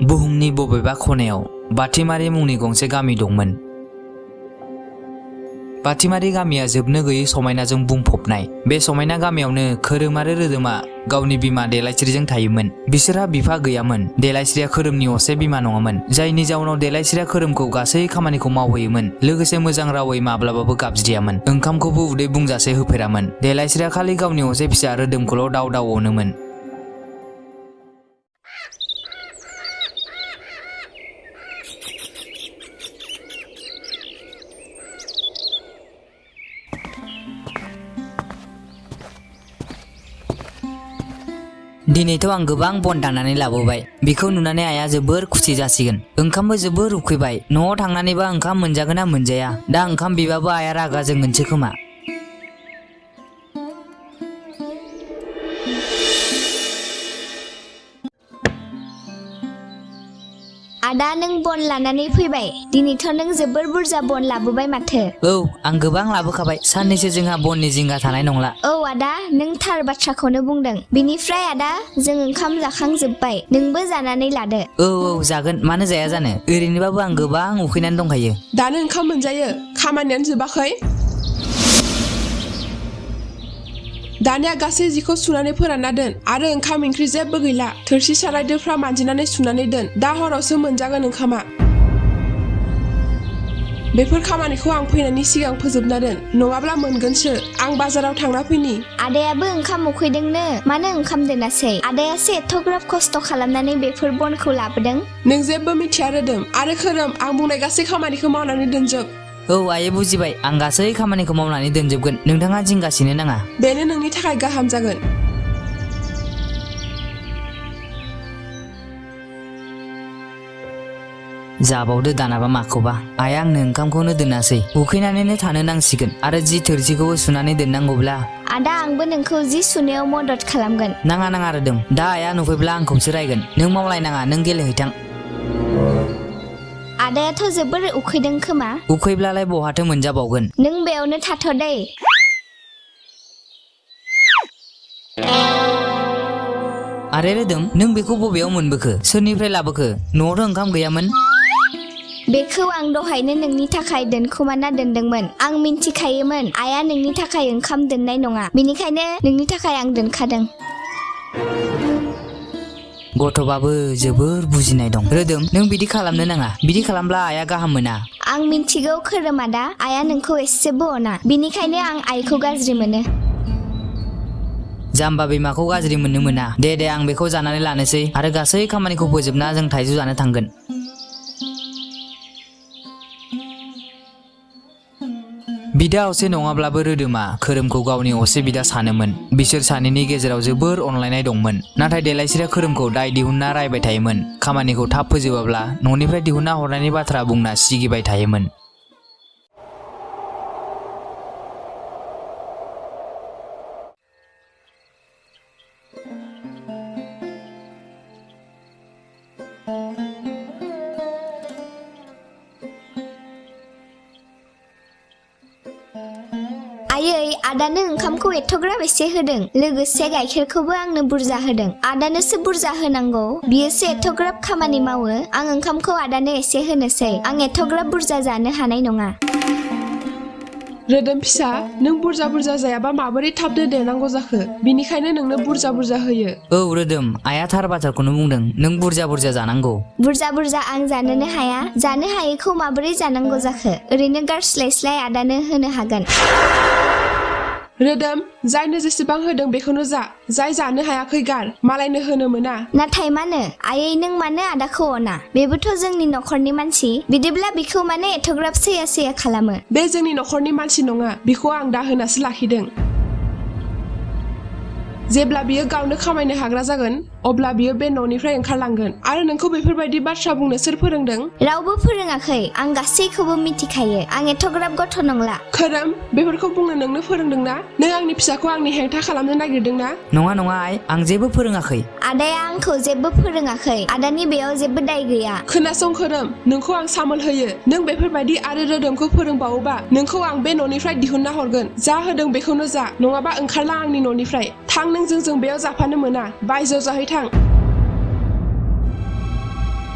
बुहुमनि बबेबा खनायाव बाथिमारि मुंनि गंसे गामि दंमोन। बाथिमारि गामिया जोबनो गैयै समायनाजों बुंफबनाय। बे समायना गामियावनो खोरोम आरो रोदोमा गावनि बिमा देलायस्रिजों थायोमोन। बिसोरहा बिफा गैयामोन। देलायस्रिया खोरोमनि असे बिमा नङामोन, जायनि जाउनाव देलायस्रिया खोरोमखौ गासै खामानिखौ मावहोयोमोन। लोगोसे मोजां रावै माब्लाबाबो गाबज्रियामोन। ओंखामखौबो उदै बुंजासे होफेरामोन। देलायस्रिया खालि गावनि असे फिसा रोदोमखौल' दाव दाव अनोमोन। दिनैथ' आं गोबां बन दाननानै लाबोबाय। बेखौ नुनानै आइया जोबोर खुसि जासिगोन। ओंखामबो जोबोर उखैबाय। न'आव थांनानैबा ओंखाम मोनजागोन ना मोनजाया? दा ओंखाम बिबाबो आइया रागा जोंगोनसो खोमा। आदा नों बन लानानै फैबाय। दिनैथ' नों जोबोर बुरजा बन लाबोबाय माथो। औ आं गोबां लाबोखाबाय। साननैसो जोंहा बननि जिंगा थानाय नंला। औ आदा नों थार बाथ्राखौनो बुंदों। बिनिफ्राय आदा जों ओंखाम जाखांजोब्बाय। नोंबो जानानै लादो। औ जागोन, मानो जाया जानो। ओरैनोबाबो आं गोबां उखैनानै दंखायो। दानो ओंखाम मोनजायो, खामानियानो जोबाखै। दानिया गासै जिखौ सुनानै फोरानना दोन आरो ओंखाम ओंख्रि जेबो गैला। थोरसि साराय दोफ्रा मानजिनानै सुनानै दोन। दा हरावसो मोनजागोन ओंखामा। बेफोर खामानिखौ आं फैनायनि सिगां फोजोबना दोन, नङाब्ला मोनगोनसो। आं बाजाराव थांना फैनि। आदायाबो ओंखाम उखैदोंनो, मानो ओंखाम दोनासै? आदायासो एथ'ग्राब खस्थ' खालामनानै बेफोर बनखौ लाबोदों। नों जेबो मिथिया रोदोम आरो खोरोम, आं बुंनाय गासै खामानिखौ मावनानै दोनजोब। औ आयै बुजिबाय, आं गासै खामानिखौ मावनानै दोनजोबगोन। नोंथाङा जिंगासिनो नाङा। बेनो नोंनि थाखाय गाहाम जागोन। जाबावदो दानाबा माखौबा। आइया आंनो ओंखामखौनो दोनासै। उखैनानैनो थानो नांसिगोन आरो जि थोरसिखौबो सुनानै दोननांगौब्ला। आदा आंबो नोंखौ जि सुनायाव मदद खालामगोन। नाङा रोदोम, दा आइया नुफैब्ला आंखौसो रायगोन। नों मावलायनाङा, नों गेलेहैथां। आदायाथ' जोबोर उखैदों खोमा। उखैब्लालाय बहाथो मोनजाबावगोन। नों बेयावनो थाथ' दै। आरे रोदोम, नों बेखौ बबेयाव मोनबोखो? सोरनिफ्राय लाबोखो? न'आवथ' ओंखाम गैयामोन। बेखौ आं दहायनो नोंनि थाखाय दोनखुमाना दोनदोंमोन। आं मिन्थिखायोमोन आइया नोंनि थाखाय ओंखाम दोननाय नङा, बेनिखायनो नोंनि थाखाय आं दोनखादों। गथ'बाबो जोबोर बुजिनाय दं। रोदोम, नों बिदि खालामनो नाङा। बिदि खालामब्ला आइया गाहाम मोना। आं मिन्थिगौ खोरोम आदा, आइया नोंखौ एसेबो अना, बिनिखायनो आं आइखौ गाज्रि मोनो। जाम्बा बिमाखौ गाज्रि मोननो मोना। दे आं बेखौ जानानै लानोसै आरो गासै खामानिखौ फोजोबना जों थाइजौ जानो थांगोन। बिदा असे नङाब्लाबो रोदोमा खोरोमखौ गावनि असे बिदा सानोमोन। बिसोर सानैनि गेजेराव जोबोर अनलायनाय दंमोन। नाथाय देलायस्रिया खोरोमखौ दाय दिहुनना रायबाय थायोमोन। खामानिखौ थाब फोजोबाब्ला न'निफ्राय दिहुनना हरनायनि बाथ्रा बुंना सिगिबाय थायोमोन। आयै आदानो ओंखामखौ एथ'ग्राब एसे होदों, लोगोसे गाइखेरखौबो आंनो बुरजा होदों। आदानोसो बुरजा होनांगौ, बियोसो एथ'ग्राब खामानि मावो। आं ओंखामखौ आदानो एसे होनोसै, आं एथ'ग्राब बुरजा जानो हानाय नङा। रोदोम फिसा, नों बुरजा जायाबा माबोरै थाबनो देरनांगौ जाखो? बिनिखायनो नोंनो बुरजा होयो। औ रोदोम, आइया थार बाथ्राखौनो बुंदों। नों बुरजा जानांगौ। बुरजा आं जानोनो हाया। जानो हायैखौ माबोरै जानांगौ जाखो? ओरैनो गारस्लायस्लाय आदानो होनो हागोन। रोदोम, जायनो जेसेबां होदों बेखौनो जा। जाय जानो हायाखै गार, मालायनो होनो मोना। नाथाय मानो? आयै नों मानो आदाखौ अना? बेबोथ' जोंनि न'खरनि मानसि। बिदिब्ला बिखौ मानो एथ'ग्राब सैया खालामो? बे जोंनि न'खरनि मानसि नङा, बिखौ आं दाहोनासो लाखिदों। जेब्ला बियो गावनो खामायनो हाग्रा जागोन, अब्ला बियो बे न'निफ्राय ओंखारलांगोन। आरो नोंखौ बेफोरबायदि बाथ्रा बुंनो सोर फोरोंदों? रावबो फोरोङाखै। आं गासैखौबो मिथिखायो। आं एथ'ग्राब गथ' नंला। खोरोम, बेफोरखौ बुंनो नोंनो फोरोंदोंना? नों आंनि फिसाखौ आंनि हेंथा खालामनो नागिरदोंना? नङा आइ, आं जेबो फोरोङाखै। आदाया आंखौ जेबो फोरोङाखै। आदानि बेयाव जेबो दाय गैया। खोनासं खोरोम, नोंखौ आं सामोल होयो। नों बेफोरबायदि आरो रोदोमखौ फोरोंबावोबा नोंखौ आं बे न'निफ्राय दिहुनना हरगोन। जा होदों बेखौनो जा, नङाबा ओंखारला आंनि न'निफ्राय। थां, नों जोंजों बेयाव जाफानो मोना। बायजोआव जाहैथां।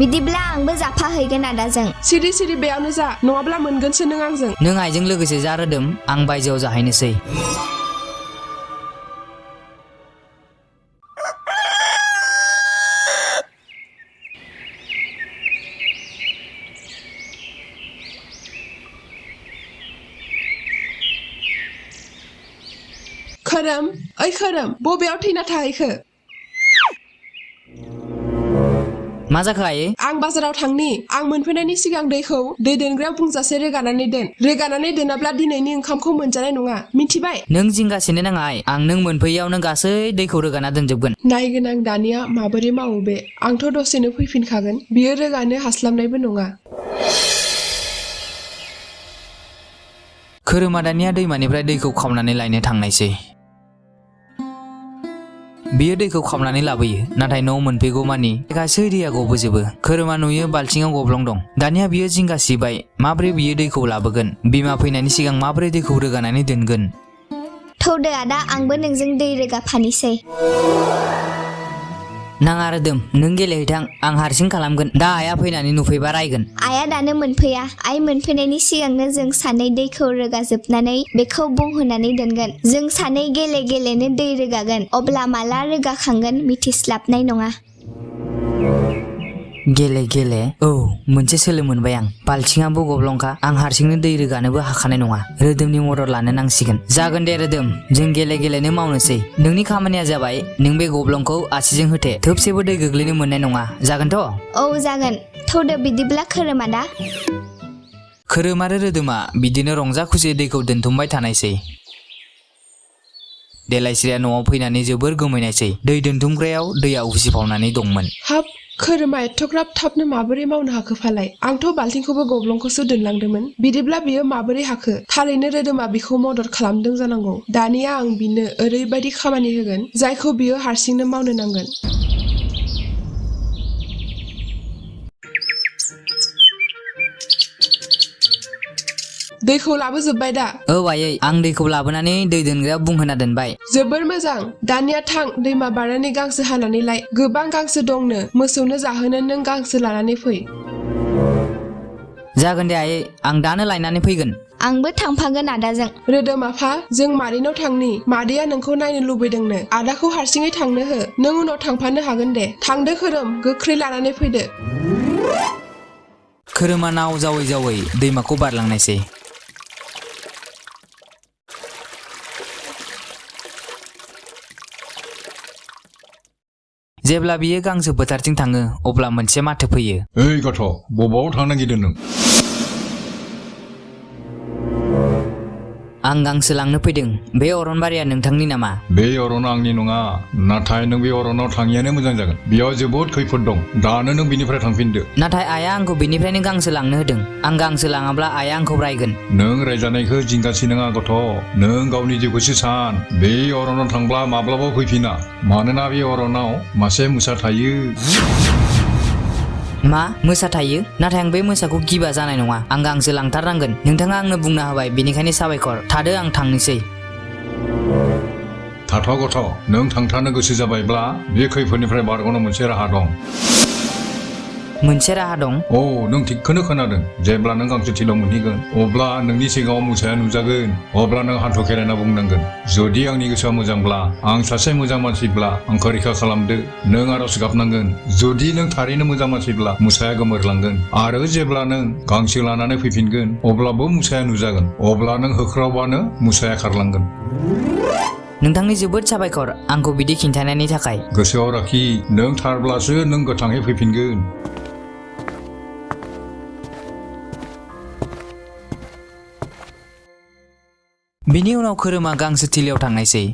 बिदिब्ला आंबो जाफाहैगोन आदाजों। सिरि सिरि बेयावनो जा नङाब्ला मोनगोनसो नों आंजों। नों आइजों लोगोसे जा रोदोम आं बायजोआव जाहैनोसै। खोरोम ओइ खोरोम बबेयाव थैना थाहैखो? मा जाखो आयै? आं बाजाराव थांनि। आं मोनफैनायनि सिगां दैखौ दै दोनग्रायाव बुंजासे रोगानानै दोन। रोगानानै दोनाब्ला दिनैनि ओंखामखौ मोनजानाय नङा मिथिबाय? नों जिंगासिनो नाङा आइ, आं नों मोनफैयावनो गासै दैखौ रोगाना दोनजोबगोन। नायगोन आं दानिया माबोरै मावो बे। आंथ' दसेनो फैफिनखागोन। बियो रोगानो हास्लाबनायबो नङा। खोरोमा दानिया दैमानिफ्राय दैखौ खावनानै लायनो थांनायसै। बियो दैखौ खावनानै लाबोयो, नाथाय न'आव मोनफैगौ मानि गासै दैया गबोजोबो। खोरोमा नुयो बाल्थिङाव गब्लं दं। दानिया बियो जिंगा सिबाय माबोरै बियो दैखौ लाबोगोन, बिमा फैनायनि सिगां माबोरै दैखौ रोगानानै दोनगोन। थौदो आदा आंबो नोंजों दै रोगाफानोसै। नाङा रोदोम, नों गेलेहैथां, आं हारसिं खालामगोन। दा आइया फैनानै नुफैबा रायगोन। आइया दानो मोनफैया। आइ मोनफैनायनि सिगांनो जों सानै दैखौ रोगाजोबनानै बेखौ बुंहोनानै दोनगोन। जों सानै गेले गेलेनो दै रोगागोन। अब्ला माला रोगाखांगोन मिथिस्लाबनाय नङा। गेले गेले, औ मोनसे सोलो मोनबाय आं। बाल्थिङाबो गब्लंखा, आं हारसिंनो दै रोगानोबो हाखानाय नङा। रोदोमनि मदद लानो नांसिगोन। जागोन दे रोदोम, जों गेले गेलेनो मावनोसै। नोंनि खामानिया जाबाय नों बे गब्लंखौ आसिजों होथे। थोबसेबो दै गोग्लैनो मोननाय नङा, जागोनथ'? औ जागोन। थौदो बिदिब्ला खोरोम आदा। खोरोम आरो रोदोमा बिदिनो रंजा खुसि दैखौ दोनथुमबाय थानायसै। देलायस्रिया न'आव फैनानै जोबोर गोमोनायसै। दै दोनथुमग्रायाव दैया उसिफावनानै दंमोन। हाब खोरोमा एथ'ग्राब थाबनो माबोरै मावनो हाखो फालाय? आंथ' बाल्थिंखौबो गब्लंखौसो दोनलांदोंमोन। बिदिब्ला बियो माबोरै हाखो? थारैनो रोदोमा बिखौ मदद खालामदों जानांगौ। दानिया आं बिनो ओरैबायदि खामानि होगोन जायखौ बियो हारसिंनो मावनो नांगोन। दैखौ लाबोजोबबाय दा? औ आयै, आं दैखौ लाबोनानै दै दोनग्रायाव बुंहोना दोनबाय। जोबोर मोजां। दानिया थां दैमा बारनानै गांसो हानानै लाय। गोबां गांसो दंनो। मोसौनो जाहोनो नों गांसो लानानै फै। जागोन दे आयै, आं दानो लायनानै फैगोन। आंबो थांफागोन आदाजों। रोदोम आफा, जों मादैनाव थांनि। मादैया नोंखौ नायनो लुबैदोंनो। आदाखौ हारसिङै थांनो हो। नों उनाव थांफानो हागोन दे। थांदो खोरोम, गोख्रै लानानै फैदो। खोरोमा नाव जावै जावै दैमाखौ बारलांनायसै। जेब्ला बियो गांसो फोथारथिं थाङो अब्ला मोनसे माथो फैयो। ओइ गथ', बबाव थांनो नागिरदों नों? आं गांसो लांनो फैदों। बे अरनबारिया नोंथांनि नामा? बे अरना आंनि नङा, नाथाय नों बे अरनाव थाङियानो मोजां जागोन। बेयाव जोबोद खैफोद दं। दानो नों बिनिफ्राय थांफिनदो। नाथाय आइया आंखौ बेनिफ्रायनो गांसो लांनो होदों। आं गांसो लाङाब्ला आइया आंखौ रायगोन। नों रायजानायखौ जिंगासि नङा गथ'। नों गावनि जिउखौसो सान। बे अरनाव थांब्ला माब्लाबा फैफिना। मानोना बे अरनाव मासे मोसा थायो। मा? मोसा थायो? नाथाय आं बे मोसाखौ गिबा जानाय नङा। आं गांसो लांथारनांगोन। नोंथाङा आंनो बुंना होबाय, बेनिखायनो साबायखर। थादो, आं थांनोसै। थाथ' गथ', नों थांथारनो गोसो जाबायब्ला बे खैफोदनिफ्राय बारग'नो मोनसे राहा दं। मोनसे राहा दं? औ, नों थिगखौनो खोनादों। जेब्ला नों गांसो थिलियाव मोनहैगोन अब्ला नोंनि सिगाङाव मोसाया नुजागोन। अब्ला नों हान्थु खेरायना बुंनांगोन, जुदि आंनि गोसोआ मोजांब्ला, आं सासे मोजां मानसिब्ला आंखौ रैखा खालामदो। नों आरज गाबनांगोन। जुदि नों थारैनो मोजां मानसिब्ला मोसाया गोमोरलांगोन। आरो जेब्ला नों गांसो लानानै फैफिनगोन अब्लाबो मोसाया नुजागोन। अब्ला नों होख्रावबानो मोसाया खारलांगोन। नोंथांनि जोबोद साबायखर आंखौ बिदि खिन्थानायनि थाखाय। गोसोआव लाखि, नों थारब्लासो नों गोथाङै फैफिनगोन। बिनि उनाव खोरोमा गांसो थिलियाव थांनायसै।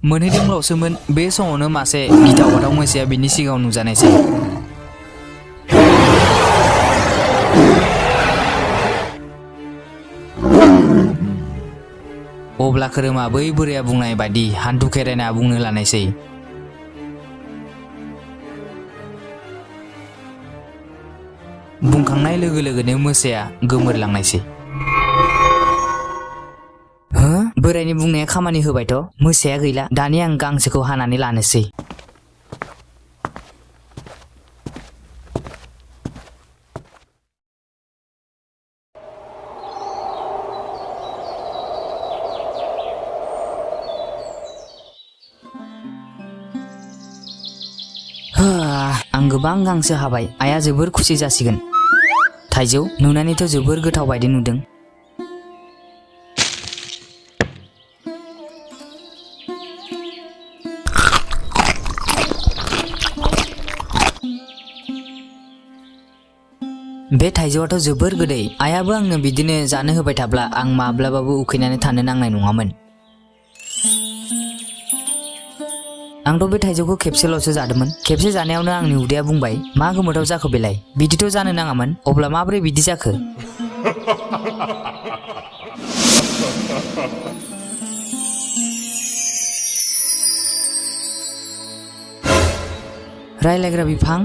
मोनहैदोंल'सोमोन। बे समावनो मासे गिथाव बाथाव मोसाया बिनि सिगाङाव नुजानायसै। अब्ला खोरोमा बै बोराया बुंनाय बादि हान्थु खेरायना बुंनो लानायसै। बुंखांनाय लोगो लोगोनो मोसाया गोमोरलांनायसै। हो? बोरायनि बुंनाया खामानि होबायथ'। मोसाया गैला। दानिया आं गांसोखौ हानानै लानोसै। आं गोबां गांसो हाबाय आइया जोबोर खुसि जासिगोन थाइजौ नुनानैथ' जोबोर गोथाव बायदि नुदों बे थाइजौआथ' जोबोर गोदै आइयाबो आंनो बिदिनो जानो होबाय थाब्ला आं माब्लाबाबो उखैनानै थानो नांनाय नङामोन आंथ' बे थाइजौखौ खेबसेल'सो जादोंमोन खेबसे जानायावनो आंनि उदैया बुंबाय मा गोमोथाव जाखो बेलाय बिदिथ' जानो नाङामोन अब्ला माबोरै बिदि जाखो रायलायग्रा बिफां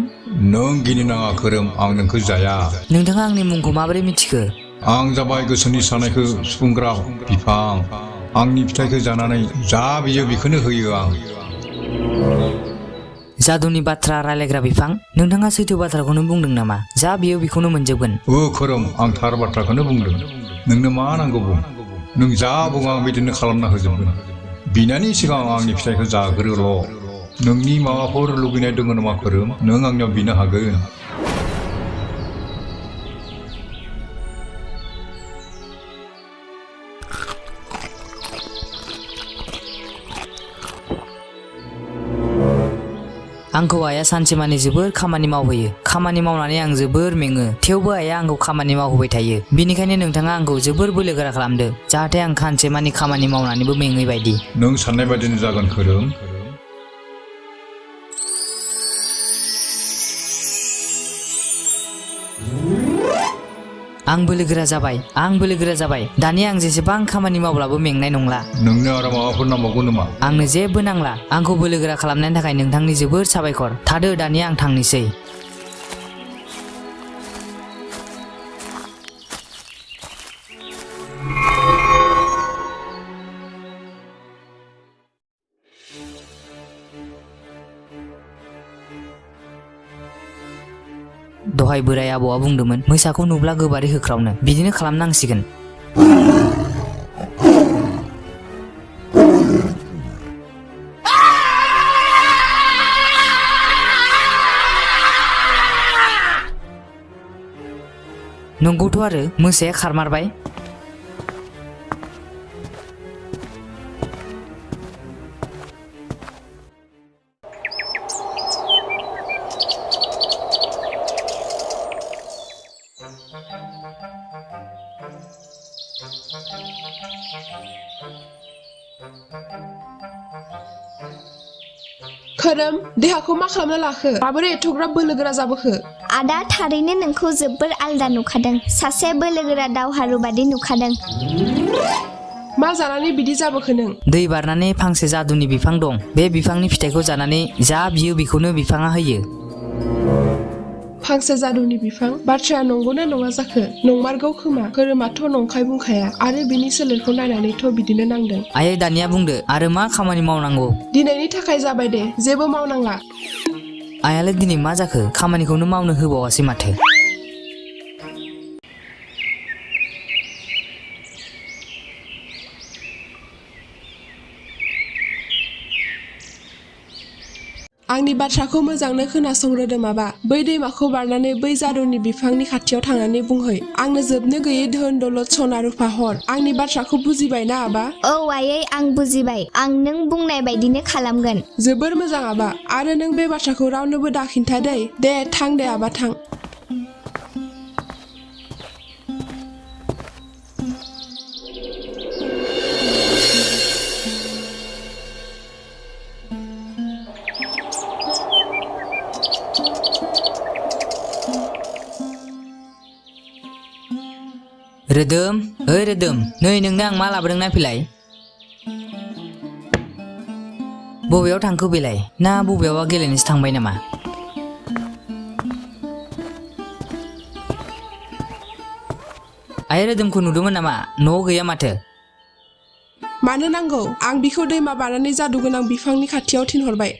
नों गिनो नाङा खोरोम आं नोंखौ जाया नोंथाङा आंनि मुंखौ माबोरै मिथिखो आं जाबाय गोसोनि साननायखौ सुफुंग्रा बिफां आंनि फिथाइखौ जानानै जा बियो बेखौनो होयो आं जादुनि बाथ्रा रायलायग्रा बिफां नोंथाङा सैथो बाथ्राखौनो बुंदों नामा जा बियो बेखौनो मोनजोबगोन खोरोम आं थार बाथ्राखौनो बुंदों नोंनो मा नांगौ बुं नों जा बुङो आं बिदिनो खालामना होजोबगोन बिनायनि सिगां आंनि फिथाइखौ जाग्रोल' नोंनि माबाफोर लुबैनाय दङ नामा खोरोम नों आंनियाव बिनो हागोन आंखौ आइया सानसेमानि जोबोर खामानि मावहोयो खामानि मावनानै आं जोबोर मेङो थेवबो आइया आंखौ खामानि मावहोबाय थायो बिनिखायनो नोंथाङा आंखौ जोबोर बोलोगोरा खालामदो जाहाथे आं सानसेमानि खामानि मावनानैबो मेङै बायदि नों साननाय बायदिनो जागोन खोरोम आं बोलोगोरा जाबाय दानिया आं जेसेबां खामानि मावब्लाबो मेंनाय नंला नोंनो आरो माबाफोर नांबावगौ नामा आंनो जेबो नांला आंखौ बोलोगोरा खालामनायनि थाखाय नोंथांनि जोबोर साबायखर थादो दानिया आं थांनोसै दहाय बोराय आबौआ बुंदोंमोन मैसाखौ नुब्ला गोबारै होख्रावनो बिदिनो खालामनांसिगोन नंगौथ' आरो मोसाया खारमारबाय खोरोम देहाखौ मा खालामना लाखो माबोरै एथ'ग्राब बोलोगोरा जाबोखो आदा थारैनो नोंखौ जोबोर आलदा नुखादों सासे बोलोगोरा दावहारु बादि नुखादों मा जानानै बिदि जाबोखो नों दै बारनानै फांसे जादुनि बिफां दं बे बिफांनि फिथाइखौ जानानै जा बियो बेखौनो बिफाङा होयो फांसे जादुनि बिफां बाथ्राया नंगौना नङा जाखो नंमारगौ खोमा खोरोमाथ' नंखाय बुंखाया आरो बिनि सोलेरखौ नायनानैथ' बिदिनो नांदों आयै दानिया बुंदो आरो मा खामानि मावनांगौ दिनैनि थाखाय जाबाय दे जेबो मावनांला आयालाय दिनै मा जाखो खामानिखौनो मावनो होबावासै माथो आंनि बाथ्राखौ मोजांनो खोनासं रोदोमाबा बै दैमाखौ बारनानै बै जादुनि बिफांनि खाथियाव थांनानै बुंहै आंनो जोबनो गैयै धोन दौलत सना रुफा हर आंनि बाथ्राखौ बुजिबायना आबा औ आयै आं बुजिबाय आं नों बुंनाय बायदिनो खालामगोन जोबोर मोजां आबा आरो नों बे बाथ्राखौ रावनोबो दाखिन्था दे थां दे आबा थां रोदोम ओइ रोदोम नै नोंनो आं मा लाबोदों नायफैलाय बबेयाव थांखो बेलाय ना बबेयावबा गेलेनोसो थांबाय नामा आइ रोदोमखौ नुदोंमोन नामा न'आव गैया माथो मानो नांगौ आं बिखौ दैमा बारनानै जादु गोनां बिफांनि खाथियाव थिनहरबाय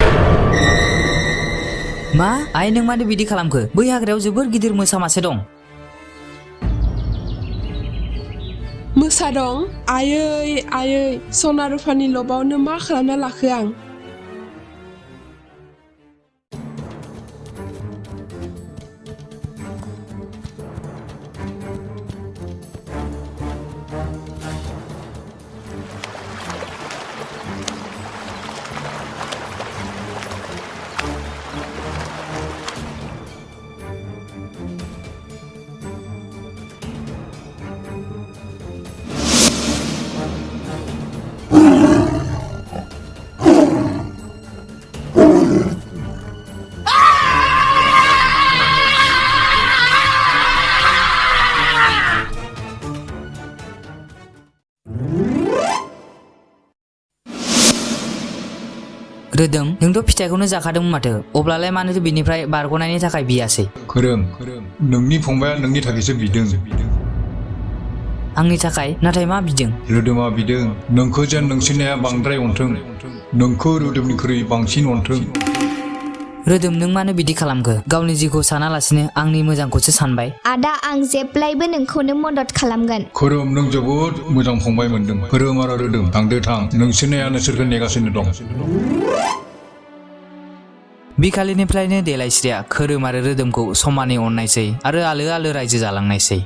मा आइ नों मानो बिदि खालामखो बै हाग्रायाव जोबोर गिदिर मोसा मासे दं मोसा दं आयै सना रुफानि लबावनो मा खालामना लाखो आं रोदों नोंथ' फिथाइखौनो जाखादोंमोन माथो अब्लालाय मानोथो बिनिफ्राय बारग'नायनि थाखाय बियासै खोरोम नोंनि फंबाया नोंनि थाखायसो बिदों आंनि थाखाय नाथाय मा बिदों रोदोमा बिदों नोंखौ जेन नोंसिनिया बांद्राय अनथों नोंखौ रोदोमनिख्रुइ बांसिन अनथों रोदोम नों मानो बिदि खालामखो गावनि जिउखौ सानालासिनो आंनि मोजांखौसो सानबाय आदा आं जेब्लायबो नोंखौनो मदद खालामगोन खोरोम नों जोबोद मोजां फंबाय मोनदों खोरोम आरो रोदोम थांदो थां नोंसोरनिया नोंसोरखौ नेगासिनो दं बिखालिनिफ्रायनो देलायस्रिया खोरोम आरो रोदोमखौ समानै अननायसै आरो आलो आलो रायजो जालांनायसै